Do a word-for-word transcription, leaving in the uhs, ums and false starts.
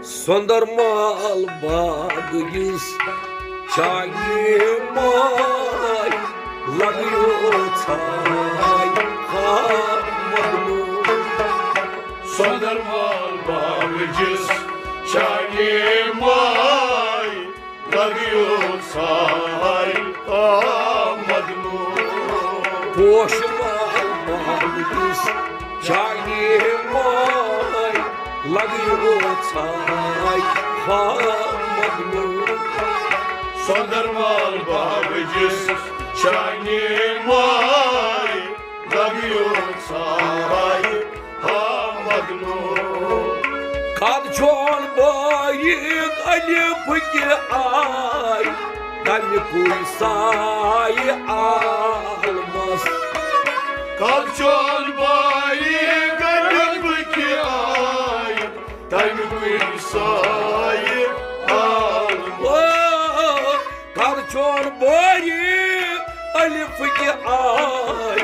سۄندر مال باغ یُس چانہِ ماے لگیو ژھاے ہا مگنو۔ سۄندر مال باغ یُس چانہِ ماے لگیو ژھاے ہا مگنو۔ پوش مال باغ یُس چانہِ ماے لگیو ژھاے ہا مگنو۔ سۄندر مال باغ یُس چانہِ ماے لگیو ژھاے ہا مگنو۔ کد چون باریک الف کے آے، تمہِ کُے سایہِ عالمس۔ کد چون باریک الف کے آے، تمہِ کُے سایہِ عالمس۔ او، کر چون باریک الف کے آے،